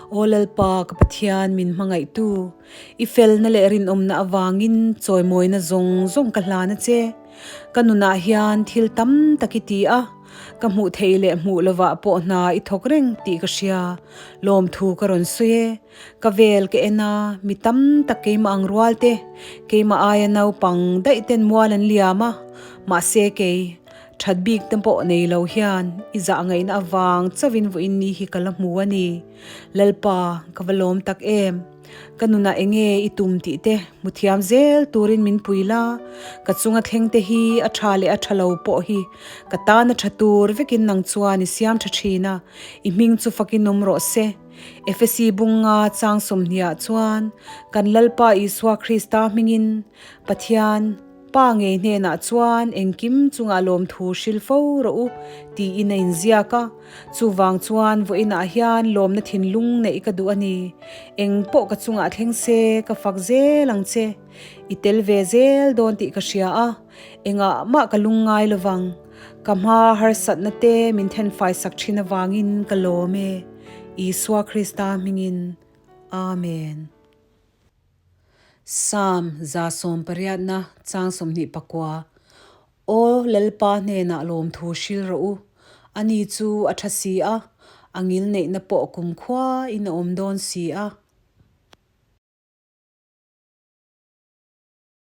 Aw Lalpa, ka Pathian min hmangaihtu, i felna leh rinawmna avangin chawimawina zawng zawng ka hlan a che. Ka nunah hian thil tam tak i ti a, ka hmuh theih leh hmuh lovah pawh hna i thawk reng tih ka hria. Lawmthu ka rawn sawi e. Ka vel ka en a, mi tam tak keimah ang rual te, keimah aia naupang daih ten mual an liam a, mahse kei, that bik te pawh nei lo hian i zah ngaihna avang chauhin vawiin ni hi ka la hmu a ni. Lalpa, ka va lawm tak em? Ka nunah enge i tum tih te hmu thiam zel turin min pui la, ka chunga thleng te hi a tha leh a tha lo pawh hi ka tan a tha tur vekin nang chuan i siam tha thin a, i hming chu fakin awm rawh se. Efesi bunga chang sawmhniah chuan kan Lalpa Isua Krista hmingin Pathian, Pa ngei hnenah chuan engkim chungah lawmthu hril fo rawh u tiin a inziak a, chuvang chuan vawiinah hian lawmna thinlung neih ka duh a ni. Eng pawh ka chungah thleng se ka fak zel ang che. I tel ve zel dawn tih ka hria a, engah mah ka lung ngai lovang. Ka hma harsatna te min thenfai sak thin avangin ka lawm e. Isua Krista hmingin. Amen. Psalm 188 chang 29 Aw Lalpa hnenah lawmthu hril rawh u, ani chu a tha si a, a ngilneihna pawh kumkhua in a awm dawn si a.